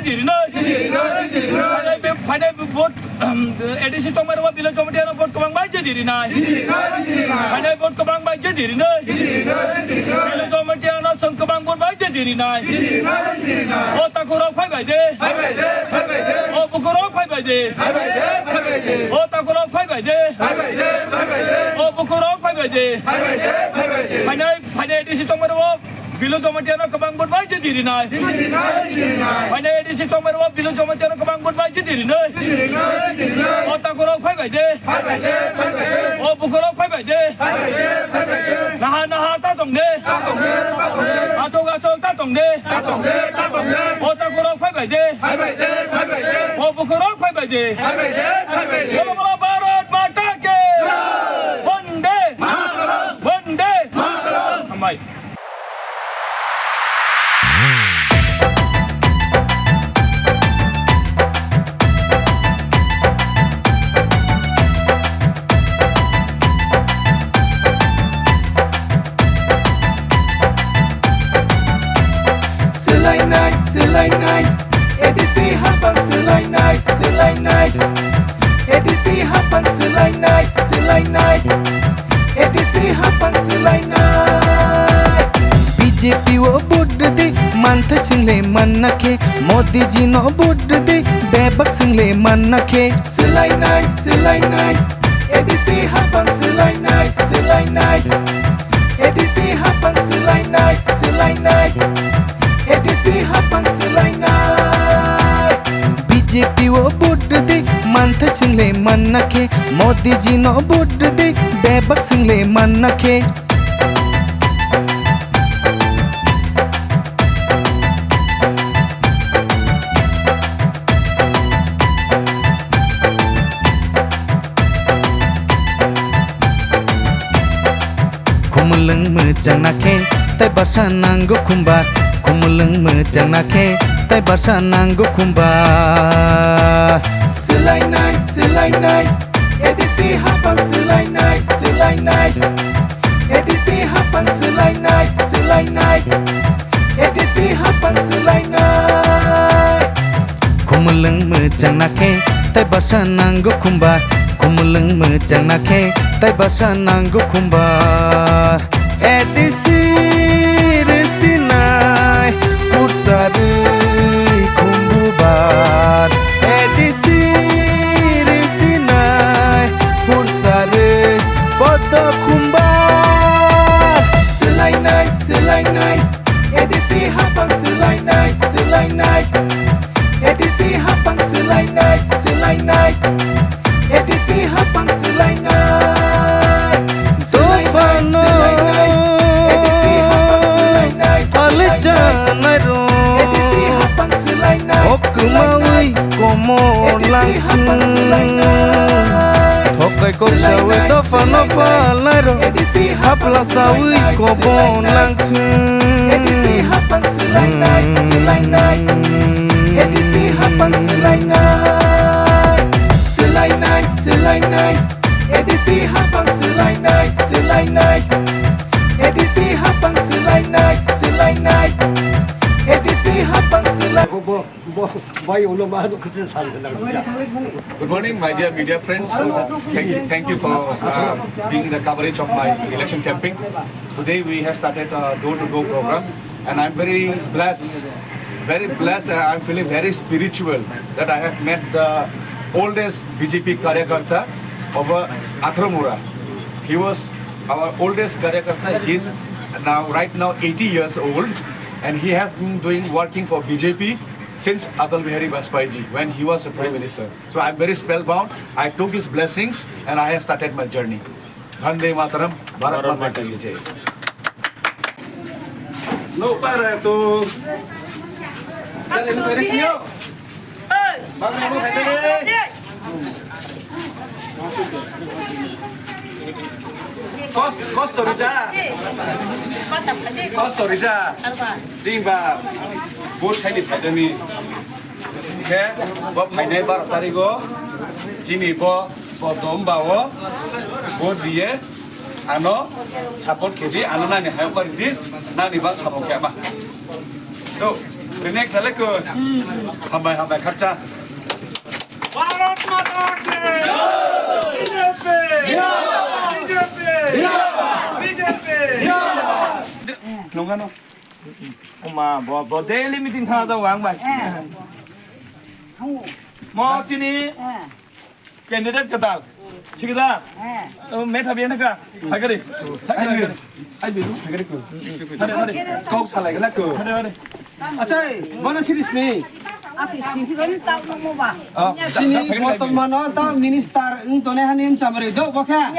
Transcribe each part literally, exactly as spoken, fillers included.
Dirinai. Phainai be-, phainai be-, vote, um, A D C tongmani rok Bilo Jamatia no vote kwbang bai je dirinai. Phainai vote kwbang bai je dirinai. Bilo Jamatia no chwng kwbang vote bai je dirinai. O takhuk rok phai bai de. O bukhuk rok phai bai de. O takhuk rok phai bai de. O bukhuk rok phai bai de. Phainai, phainai A D C tongmani rok Bilo Jamatia no kwbang vote bai je dirinai. Phainai A D C tongmani rok Bilo Jamatia no kwbang vote bai je dirinai. O takhuk rok phai bai de. O bukhuk rok phai bai de. Naha naha ta tong de. Achok achok ta tong de. O takhuk rok phai bai de. O bukhuk rok phai bai de. Bolo bolo Bharat Mata ki. Vande. Vande. Hambai. Swlainai, swlainai, A D C hapang swlainai, swlainai. A D C hapang swlainai, swlainai. A D C hapang swlainai. B J P o vote rwdi, manthai swingle manna khe. Modi ji no vote rwdi, bebak swingle manna khe. Swlainai, swlainai. A D C hapang swlainai, swlainai. A D C hapang swlainai, swlainai. A D C hapang swlainai. B J P o vote rwdi, manthai swingle manna khe. Modi ji no vote rwdi, bebak swingle manna khe. Khumulwng mwchang na khe, tai barsa nango khumbar. Khumulwng mwchang na khe, tai barsa nango khumbar. Swlainai, swlainai, A D C hapang swlainai, swlainai. A D C hapang swlainai, swlainai. A D C hapang swlainai. Khumulwng mwchang na khe, tai barsa nango khumbar. Khumulwng mwchang na khe, tai barsa nango khumbar. A D C rwsinai, pursa rwi khumbubar. A D C rwsinai, pursa rwi podo khumbar. Swlainai, swlainai, A D C hapang swlainai, swlainai. A D C hapang swlainai, swlainai. A D C hapang swlainai. Swlainai, swlainai. A D C hapang swlainai, swlainai. A D C hapang swlainai, swlainai. A D C hapang swlainai. Thokai kok sawi swlainai, dophano swlainai. Phalnai rok. A D C hapla sawi swlainai, kobon swlainai. Langthung. A D C hapang swlainai, swlainai. A D C hapang swlainai. Swlainai, swlainai. A D C hapang swlainai, swlainai. A D C hapang swlainai, swlainai. A D C hapang swlai- Bo, bo, bo, bai ulo ma no kutin san na. Good morning, my dear media friends. Thank you, thank you for, uh, being in the coverage of my election campaign. Today we have started a door-to-door program, and I'm very blessed, very blessed, and I'm feeling very spiritual that I have met the oldest B J P karyakarta of, uh, Atharomura. He was our oldest karyakarta. He's now, right now, eighty years old, and he has been doing, working for B J P since Atal Bihari Vajpayee ji, when he was the Prime Minister. So I'm very spellbound. I took his blessings and I have started my journey. Vande Mataram, Bharat Mata ki jai. No para tu. Dale, no te quiero. Vamos, vamos, vamos. Kos-, kosto rija. Kosto rija. Jing ba. Vote saini phaijani. Khe bo phainai baro tarigo. Jini bo, bo dom ba o. Vote riye. Ano support khe di, ano nani hayo kari di. Nani ba support khe ama. To. Next, Alekun. Hambai, hambai, khakcha. Bharat Mata Ki! B J P! B J P! B J P! Nungano. Oma, bo, bo daily meeting thang jao ang bai. Mo chini candidate kwtal. Sikida. Metha biya naka. Thagari. Thagari. Ai biru. Thagari ko. Hade, hade. Kok salai gala ko. Hade, hade. Acha, bono siris ni. Chini bortomano ta minister wng tone hani wng chamari do bokha.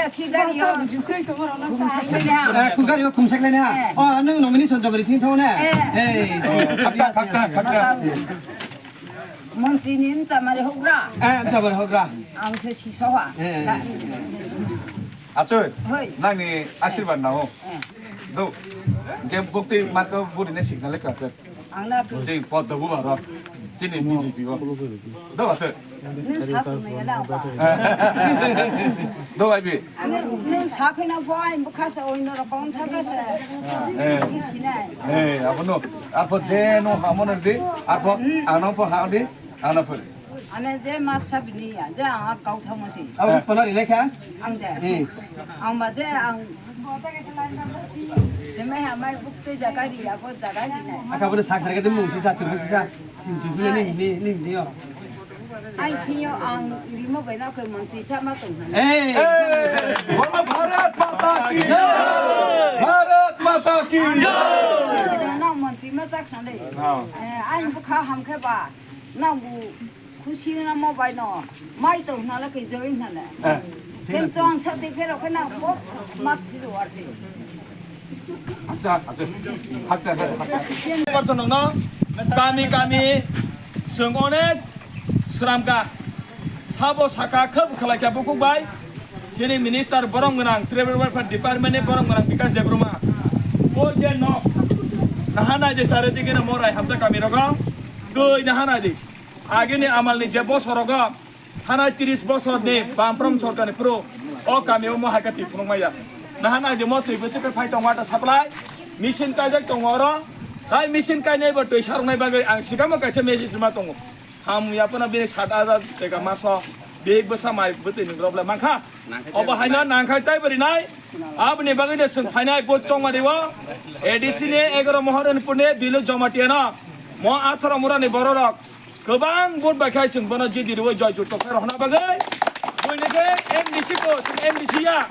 Khugari o khumsak lai na. O nung nomination chamari thing thone. Ei. Khakcha, khakcha, khakcha. Montri ni wng chamari hogra. Eh, wng chamari hogra. Ang se si soha. Eh. Achoi, nangni asirwad nango. Do. Game bukti marko buri ne signal ka. Ang na tu. Jing pod do bu baro. Chini B J P o. Do achoi. Nung sa tu me na ba. Do ai bi. Nung sa khe na bo ai bukha sa oi no rokong tha ka sa. Eh. Sinai. Eh, abono. Apo je no hamono di. Apo ano po ha di. Ano po. Ane je matsa bini ya, je ang kau thamo si. Abo pala rilai kha? Ang je. Eh. Ang ba je ang. Semai amai buk te jaga ri ya, bo jaga ri na. Aka bo sa khare ke mung si sa chu si sa. Sin chu ni ni ni ni yo. Ai thiyo ang rimo bai na ko mon ti cha ma tong han. Eh. Bolo Bharat Mata Ki Jai! Bharat Mata Ki Jai! Na mon ti ma tak san dei. Eh, ai bu kha ham khe ba. Na bu. Khusi na mo bai no, mai to na la ke joi na la. Eh. Ken to ang sa te phero ke na mo, mat phiro ar te. Acha, acha. Acha, acha, acha. Person no, kami, kami, sung onek, sramka. Sabo saka khab khalai kya bukuk bai. Chini minister borom gwnang, tribal welfare department ni borom gwnang Bikash Debbarma. O je nok. Nahana je chare digi na morai hamsa kami rogo. Doi nahana di. Agini amalni je bosorogo, thanai tris bosorni Bamfront sorkarni phuru o kamio mo hai khe twi phunukmaya. Nahan aidi mo twi bwswk khe phai tongo water supply, machine kaijak tongo oro. Tai machine kainai bo twi saroknai bagwi ang sikamo kaisa message rwma tongo. Hamya phano bini sat hajar teka maso bihik bwsa mai bwtwi ni rwble mankha. Obo haino nangkhai tai bwrwi nai. Aboni bagwi de chwng phainai bo chongmani o A D C ni egaroh Moharanpur ni Bilu Jamatia no mo atharo mura ni bororok. Kwbang vote bai khai chwng bono jidi rwi joi jur toksa rohna bagwi. Buini khe M D C ko, chwng M D C ya.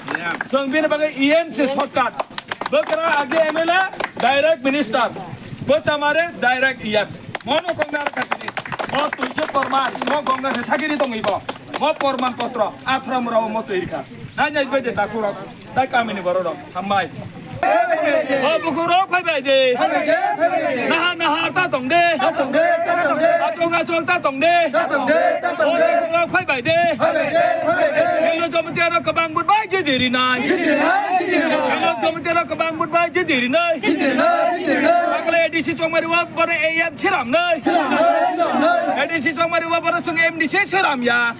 Chwng bini bagwi E M se shortcut. Bwkra age M L A, direct minister. Bwchamare direct E M. Mono kongna rakha tini. Mo tuise porman, mo gongna se sagiri tongwi bo. Mo porman potro, athra mura mo twi rikha. Nai nai goi de dakurok. Tai kamini bororok, hambai. O bukurok phai bai de. Naha naha ta tong de. Achok achok ta tong de. O bukurok phai bai de. Hilo Jamatia rok kwbang but bai je deri nai. Hilo Jamatia rok kwbang but bai je deri nai. Akle A D C chongmari wa bore A M Seram nai. A D C chongmari wa bore sung M D C seram ya.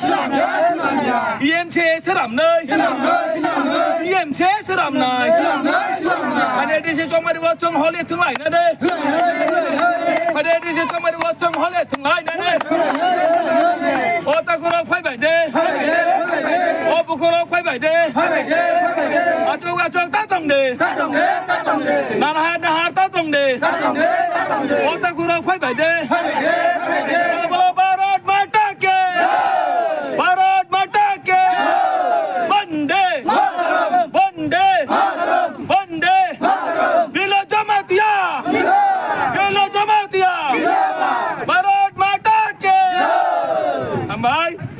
E M se seram nai. E M se seram nai. Ani A D C chongmari wa chong hole thung lai na de. Ani A D C chongmari wa chong hole thung lai na de. O ta gura phai bai de. O bukuro phai bai de. Achok achok ta tong de. Nahar nahar ta tong de. O ta gura phai bai de.